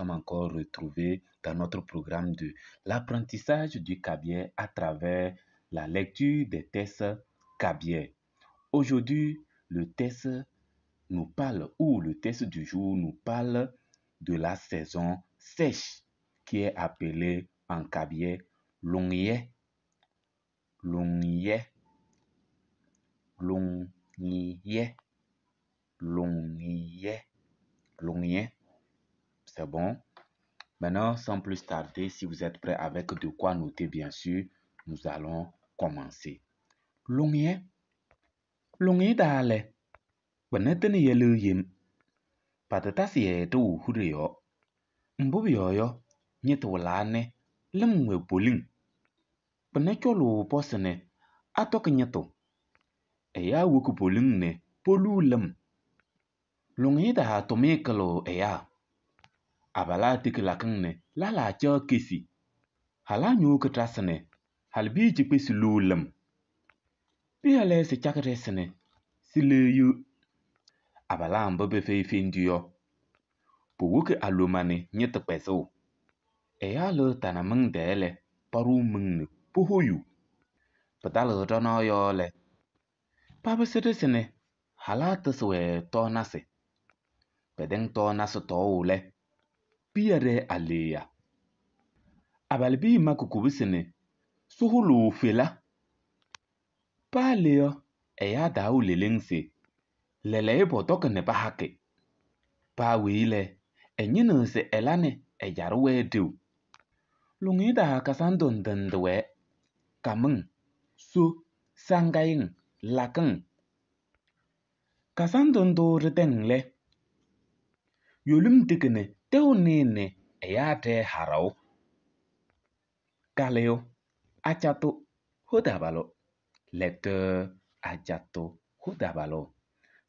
sommes encore retrouvés dans notre programme de l'apprentissage du kabyè à travers la lecture des textes kabyè. Aujourd'hui, le texte nous parle, ou le texte du jour nous parle de la saison sèche qui est appelée en kabyè Lonyɛ, Lonyɛ, Lonyɛ, Lonyɛ, Lonyɛ. C'est bon? Maintenant, sans plus tarder, si vous êtes prêts avec de quoi noter, bien sûr, nous allons commencer. Lonyɛ, Lonyɛ taa lɛ, kpɩna tɩnɩ yɛlɩɣ yem. Patɩtasɩ yɛ ɖɩʋ huɖe yɔɔ. Mbʋ pʋyɔɔ yɔ, ñɩtʋ wɩlaa nɛ lɩm wɛ poliŋ. Kpɩna cɔlʋʋ pɔsɩ nɛ atɔkɩ ñɩtʋ. Ɛyaa woki poliŋ nɛ poluu lɩm. Lʋŋɩyɛ taa tʋmɩyɛ kɩlɩɣ ɛyaa. Abalaa tiki lakɩŋ nɛ lɛlaa caɣ kesi. Halaa ñowoki ɖasɩ nɛ halɩbiya cikpesi luu lɩm. Piya lɛɛsɩ cakɩ ɖɩsɩ nɛ sileyiɣ. Abalaa mba pefeyi fendu yɔ, powoki aloma nɛ ñɩtʋ kpɛzʋʋ. Ɛyaa lɩɣ tana miŋ tɛɛ lɛ, paɖʋʋ miŋ nɛ pohoyuu. Pɩtalɩɣ ɖanaɣ yɔɔ lɛ, papɩsɩ ɖɩsɩ nɛ halaa tɩsɩ-wɛ tɔɔnasɩ. Pɛtɛŋ tɔɔnasɩ tɔɔʋ lɛ, piya ɖɛɛ aleɣya. Abalɩbiya makɩ kubusi nɛ sɩhʋlʋʋ fela. Paa le yɔ, ɛyaa taawɛɣ leleŋ se lɛɛlɛɛyɔ pɔtɔkɩ nɛ pahakɩ. Paa weyi lɛ, ɛñɩnɩɣ se ɛla nɛ ɛ-caɖʋ wɛɛ ɖeu. Lʋŋɩyɛ taa kasandʋ ndɩ ndɩ wɛɛ: kamɩŋ, so, saŋgayɩŋ, lakɩŋ. Kasandʋ ndʋ ɖɩtɛŋ lɛ, yolim tiki nɛ tɛʋ nɩɩ nɛ ɛyaa ɖɛɛ haɖaɣʋ. Kalɩyʋ Adjatou Hodabalo. Lecteur Adjatou Hodabalo.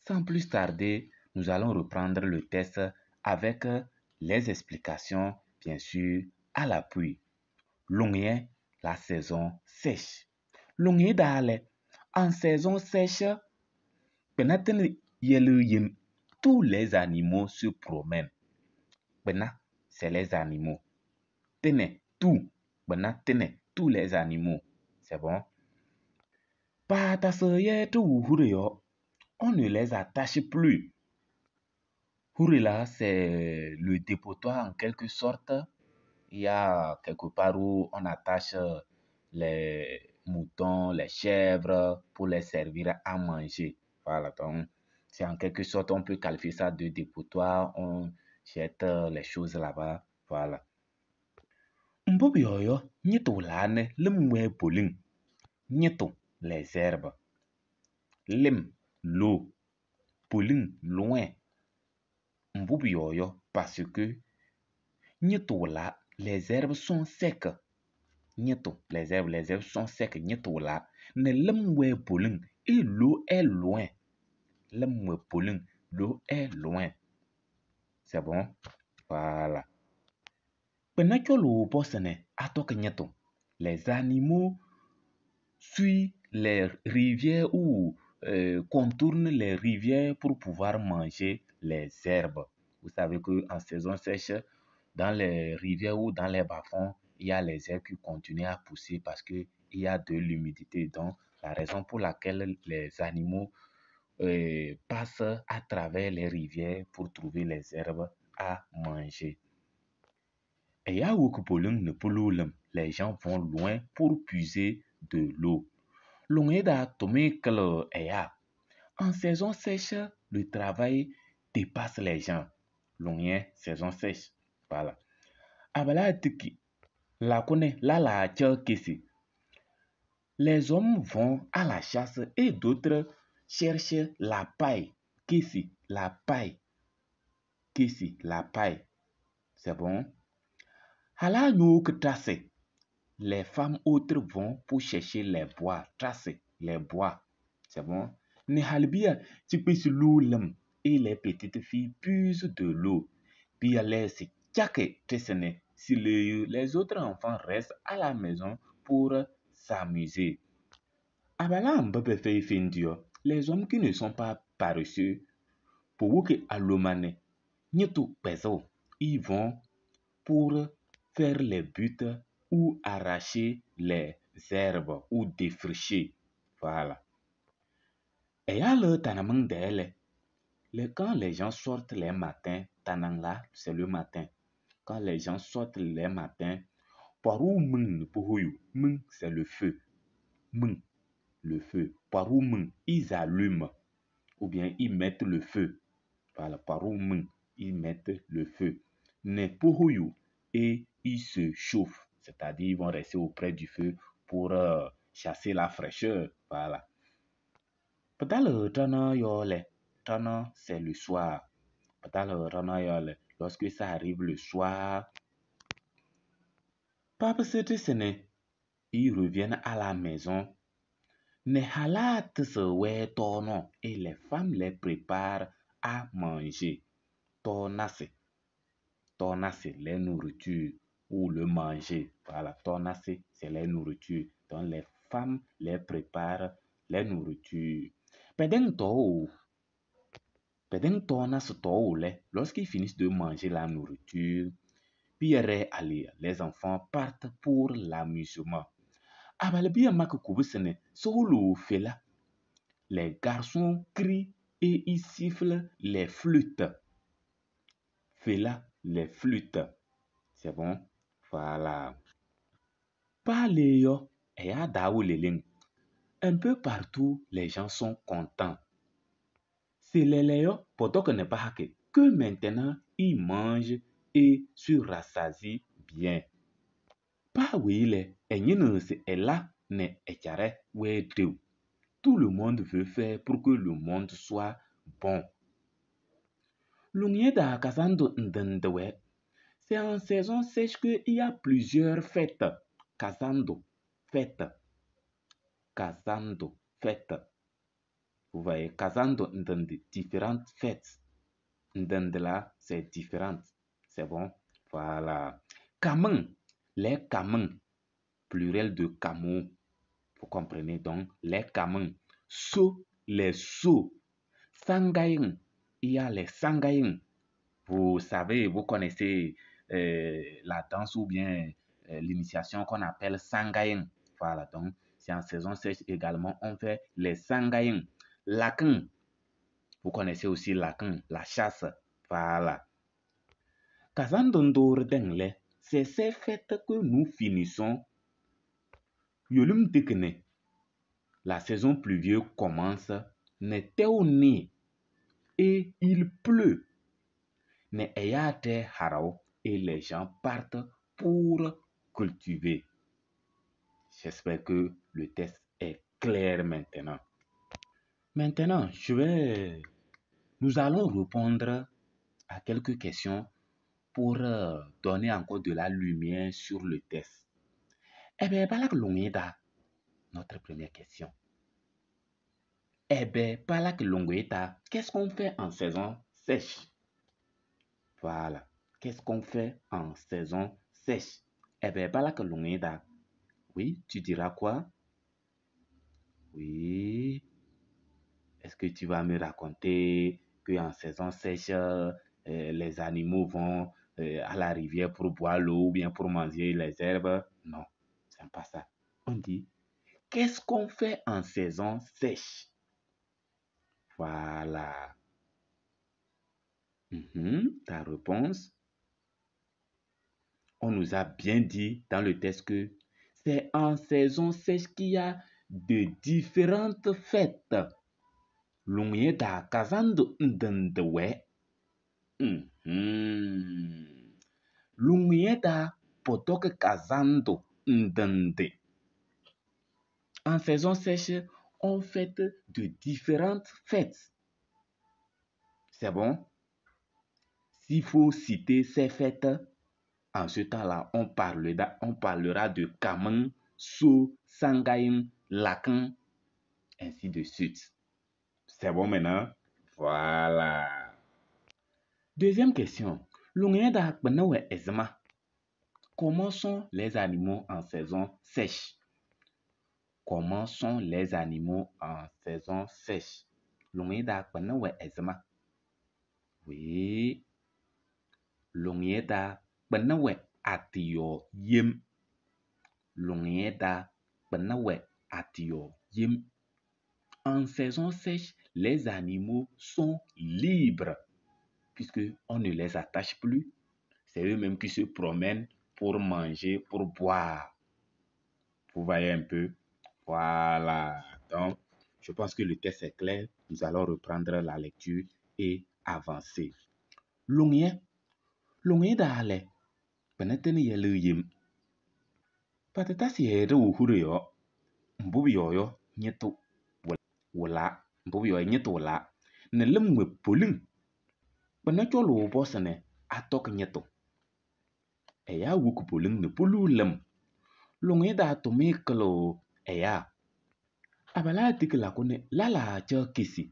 Sans plus tarder, nous allons reprendre le texte avec les explications, bien sûr, à l'appui. Lonyɛ, la saison sèche. Lonyɛ taa lɛ, en saison sèche, kpɩna tɩnɩ yɛlɩɣ yem. Tous les animaux se promènent. Kpɩna, c'est les animaux. Tɩnɛ, tout. Kpɩna, tɩnɛ, tous les animaux. C'est bon? Paatasɩɣ yɛ ɖɩʋ huɖe yɔɔ. On ne les attache plus. Huɖe là, c'est le dépotoir en quelque sorte. Il y a quelque part où on attache les moutons, les chèvres pour les servir à manger. Voilà, donc c'est en quelque sorte, on peut qualifier ça de dépotoir. On jette les choses là-bas. Voilà. Mbʋ pʋyɔɔ yɔ, ñɩtʋ wɩlaa nɛ lɩm wɛɛ poliŋ. Ñɩtʋ, les herbes. Lɩm, l'eau. Poliŋ, loin. Mbʋ pʋyɔɔ yɔ, parce que ñɩtʋ wɩlaa, les herbes sont secs. Ñɩtʋ, les herbes sont secs. Ñɩtʋ wɩlaa nɛ lɩm wɛɛ poliŋ et l'eau est loin. Lɩm wɛ poliŋ, l'eau est loin. C'est bon? Voilà. Kpɩna cɔlʋʋ pɔsɩ nɛ atɔkɩ ñɩtʋ. Les animaux suivent les rivières ou contournent les rivières pour pouvoir manger les herbes. Vous savez qu'en saison sèche, dans les rivières ou dans les bas-fonds, il y a les herbes qui continuent à pousser parce qu'il y a de l'humidité. Donc, la raison pour laquelle les animaux passent à travers les rivières pour trouver les herbes à manger. Ɛyaa woki poliŋ nɛ poluu lɩm. Les gens vont loin pour puiser de l'eau. Lʋŋɩyɛ taa tʋmɩyɛ kɩlɩɣ ɛyaa. En saison sèche, le travail dépasse les gens. Lʋŋɩyɛ, saison sèche. Voilà. Abalaa tiki lakʋ nɛ lɛlaa caɣ kesi. Les hommes vont à la chasse et d'autres cherchent la paille. Kesi, la paille. Kesi, la paille. C'est bon? Halaa ñowoki trasɩ. Les femmes autres vont pour chercher les bois. Trasɩ, les bois. C'est bon? Nɛ halɩbiya cikpesi luu lɩm et les petites filles puisent de l'eau. Piya lɛɛsɩ cakɩ ɖɩsɩ nɛ sileyiɣ. Les autres enfants restent à la maison pour s'amuser. Abalaa mba pefeyi fendu yɔ, les hommes qui ne sont pas paresseux, powoki aloma nɛ ñɩtʋ kpɛzʋʋ. Ils vont pour faire les buttes ou arracher les herbes ou défricher. Voilà. Et alors, quand les gens sortent les matins, tanang là, c'est le matin. Quand les gens sortent les matins, parou mung, mung, c'est le feu. Mung, le feu. Parou mung, ils allument ou bien ils mettent le feu. Voilà, parou mung, ils mettent le feu. Ne et ils se chauffent, c'est-à-dire ils vont rester auprès du feu pour chasser la fraîcheur. Voilà. C'est le soir. Lorsque ça arrive le soir, ils reviennent à la maison. Et les femmes les préparent à manger. Tonase. Tonase, les nourritures ou le manger. Voilà, tonase, c'est les nourritures. Donc les femmes les préparent les nourritures. Lorsqu'ils finissent de manger la nourriture, Pierre aller, les enfants partent pour l'amusement. Les garçons crient et ils sifflent les flûtes. Fela, les flûtes. C'est bon? Voilà. Un peu partout, les gens sont contents. C'est les léo, pendant que n'est pas hacké, que maintenant, ils mangent et se rassasient bien. Pas oui, les, et là, ne echare, ouais, tout le monde veut faire pour que le monde soit bon. C'est en saison sèche qu'il y a plusieurs fêtes. Kazando, fête. Kazando, fête. Vous voyez, Kazando ndende, différentes fêtes. Ndende là, c'est différent. C'est bon? Voilà. Kamen, les kamen, pluriel de kamo. Vous comprenez donc, les kamen. So, les so. Sangayen, il y a les sangayen. Vous savez, vous connaissez la danse ou bien l'initiation qu'on appelle sangayen. Voilà, donc c'est en saison sèche également, on fait les sangayen. Lakin, vous connaissez aussi lakin, la chasse. Voilà. Kazandondor dengle, c'est ces fêtes que nous finissons. Yolum tekene, la saison pluvieuse commence, ne et il pleut. Ne eyate harao, et les gens partent pour cultiver. J'espère que le test est clair maintenant. Maintenant, nous allons répondre à quelques questions pour donner encore de la lumière sur le test. Eh bien, balak longueda, notre première question. Eh bien, balak longueda, qu'est-ce qu'on fait en saison sèche? Voilà. Qu'est-ce qu'on fait en saison sèche? Eh bien, balak longueda. Oui, tu diras quoi? Oui. Est-ce que tu vas me raconter qu'en saison sèche, les animaux vont à la rivière pour boire l'eau ou bien pour manger les herbes? Non, c'est pas ça. On dit, qu'est-ce qu'on fait en saison sèche? Voilà. Ta réponse. On nous a bien dit dans le texte que c'est en saison sèche qu'il y a de différentes fêtes. Lungyeda kazando ndendewe. Lungyeda potoke kazando ndende. En saison sèche, on fête de différentes fêtes. C'est bon? S'il faut citer ces fêtes, en ce temps-là, on parlera de Kamen, So, Sangaïn, Lakan, ainsi de suite. C'est bon maintenant? Voilà. Deuxième question. Comment sont les animaux en saison sèche? Comment sont les animaux en saison sèche? Oui. Kpɩna wɛ atɩ yɔɔ yem. Lʋŋɩyɛ daa kpɩna wɛ atɩ yɔɔ yem. En saison sèche, les animaux sont libres puisque on ne les attache plus. C'est eux-mêmes qui se promènent pour manger, pour boire. Vous voyez un peu? Voilà. Donc, je pense que le texte est clair. Nous allons reprendre la lecture et avancer. Lʋŋɩyɛ. Lʋŋɩyɛ daa lɛ, kpɩna tɩnɩ yɛlɩɣ yem. Patatasɩ yɛ ɖeu hure yɔɔ. Mbʋ pʋyɔɔ yɔ, ñɩtʋ wɩlaa. Mbʋ pʋyɔɔ yɔ, ñɩtʋ wɩlaa. Nɛ lɩm wɛ poliŋ. Kpɩna cɔlʋʋ pɔsɩ nɛ atɔkɩ ñɩtʋ. Ɛyaa woki poliŋ nɛ poluu lɩm. Lʋŋɩyɛ daa tʋmɩyɛ kɩlɩɣ ɛyaa. Abalaa tiki lakʋ nɛ lɛlaa caɣ kesi.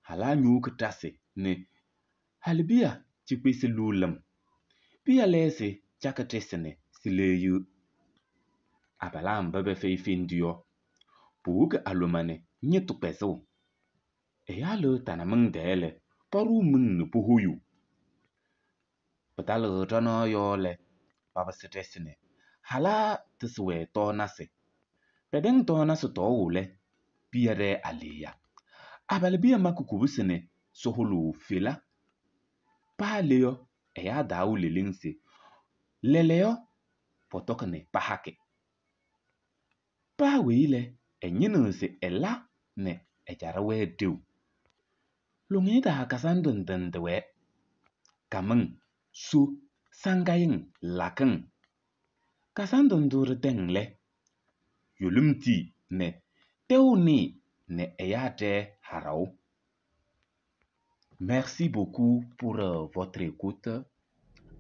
Halaa ñowoki ɖasɩ nɛ halɩbiya cikpesi luu lɩm. Piya lɛɛsɩ cakɩ ɖɩsɩ nɛ sileyiɣ. Abalaa mba pɛfɛyɩ fendu yɔ, powoki aloma nɛ ñɩtʋ kpɛzʋʋ. Ɛyaa lɩɣ tanamɩŋ tɛɛ lɛ, paɖʋʋ miŋ nɛ pohoyuu. Pɩtalɩɣ ɖanaɣ yɔɔ lɛ, papɩsɩ ɖɩsɩ nɛ halaa tɩsɩ-wɛ tɔɔnasɩ. Pɛtɛŋ tɔɔnasɩ tɔɔʋ lɛ, piya ɖɛɛ aleya. Abalɩbiya makɩ kubusi nɛ sɩhʋlʋʋ fela. Paa le yɔ, ɛyaa taawʋ leleŋ se lɛɛlɛɛyɔ pɔtɔkɩ nɛ pahakɩ. Paa weyi lɛ, ɛñɩnɩɣ se ɛla nɛ ɛjaɖɛ wɛɛ ɖeu. Lʋŋɩyɛ taa kazandʋ ndɩ ndɩ wɛɛ. Kamɩŋ, so, saŋgayɩŋ, lakɩŋ. Kazandʋ ndʋ ɖɩtɛŋ lɛ, yʋlʋm tii nɛ tɛʋ nɩɩ nɛ ɛyaa ɖɛɛ haɖaɣ. Merci beaucoup pour votre écoute.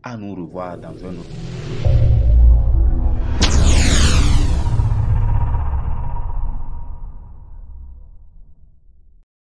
À nous revoir dans un autre.